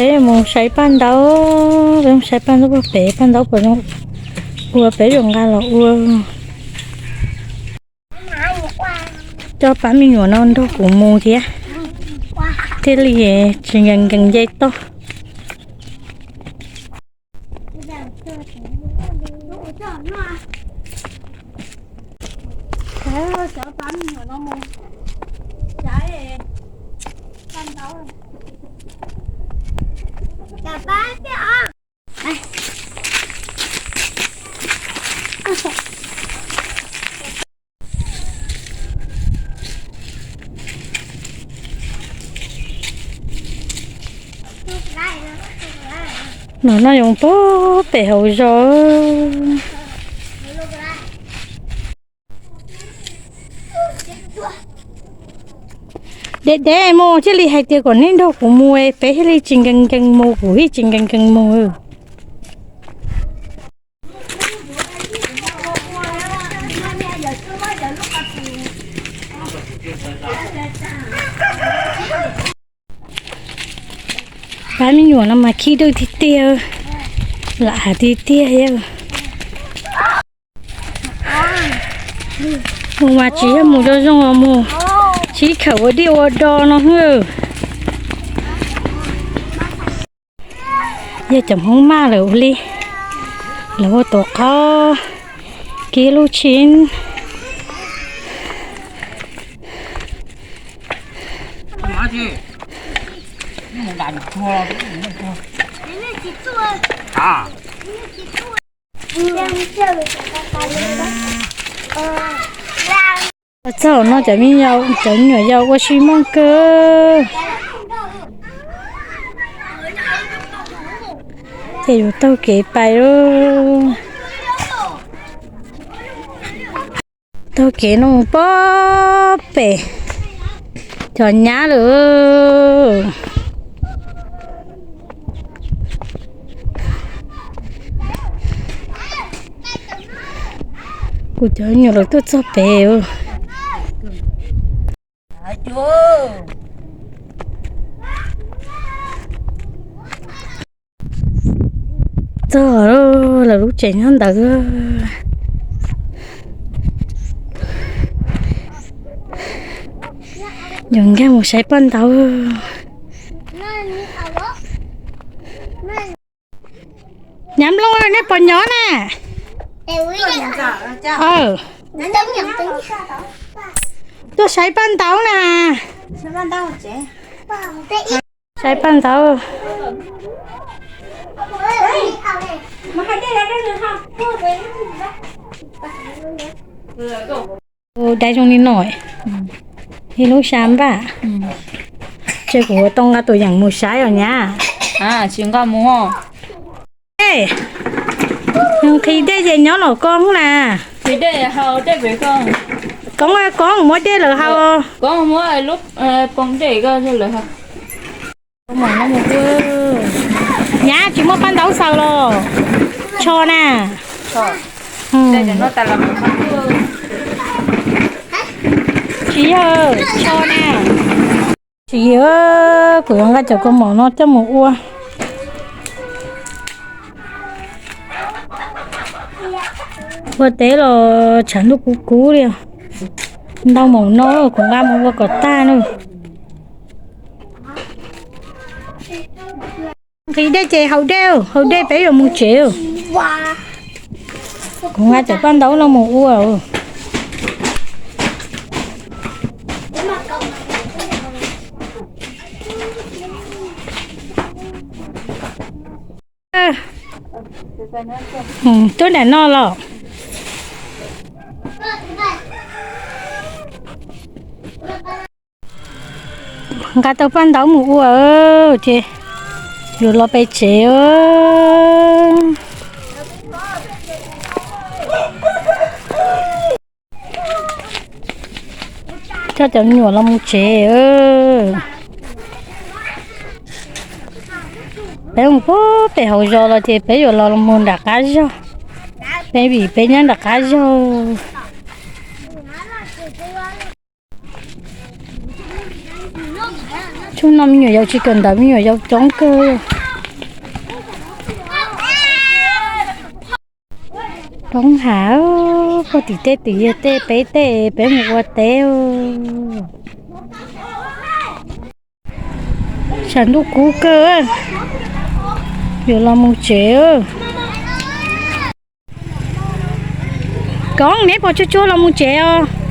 Peb mus saib paj ntaub, peb mus saib paj ntaub puag pem, paj ntaub puas zoo ua peb yuav nqa los ua. Coj pab me nyuam no nrog kuv mus thiab, thiaj li tsis nkees nkees nce toj. No no zoo puag pem hauv zos. Deb deb mus thiaj li hais tias kom nej nrog kuv mus, peb thiaj li tsis nkees nkees mus, kuv thiaj tsis nkees nkees mus. Pab me nyuam no mas khib dawj tiag tiag, lam hav tiag tiag. Mus mas tsis yog mus zoo zoo os, mus sib khawm ua dij ua do no xwb. Yog cov Hmoob maj lawm ua li, lawv ua tuav qhob, kib lub tshib. Txog no cov me nyuam, cov me nyuam yaus ua si mooj kawg. Ces yuav taug kev pais lauj. Taug kev no mus puag pem cov nyab lawm. Kuv cov me nyuam lawv tuaj txog pem. Txog lawv lub tsev nyob ntawd. Yuav nkag mus saib paj ntaub. Nyab Nplooj, nej puas nyob na? Tuaj saib paj ntaub na. Saib paj ntaub. Dai zoo li no, ib lub xya npaj. Ces kuv tau nqa tus yeem mus saib os nyab. Tsis nqa mus. Nqhis dej ces nyob los koob na. Koob koob muab dej lawv haus. Nyab tsis muaj paj ntaub xaws los? Tsho na. Tsis yog, tsho na. Tsis yog, kuv yuav nqa cov kaus mom no coj mus ua. Ua teb los tshav ntuj kub kub li. Ntau maum no kuv nqa mus ua kom tag na. Nqhis dej ces haus dej, haus dej peb yuav mus tsev. Kuv nqa cov paj ntaub no mus ua. Tuaj nram no los. Nqa tau paj ntaub mus ua ces yuav los pem tsev. Coj cov me nyuam los mus tsev. Peb mus puag pem hauv zos los ces peb yuav los mus nram qab zog. Peb vim peb nyob nram qab zog. Tshoob no me nyuam yaus tsis kawm ntawv, me nyuam yaus coob kawg. Roob hav, pog tim teb tim yawg tej, peb tej peb mus ua teb. Tshav ntuj kub kawg, yuav los mus tsev. Koob, neb puas tsuag tsuag los mus tsev os?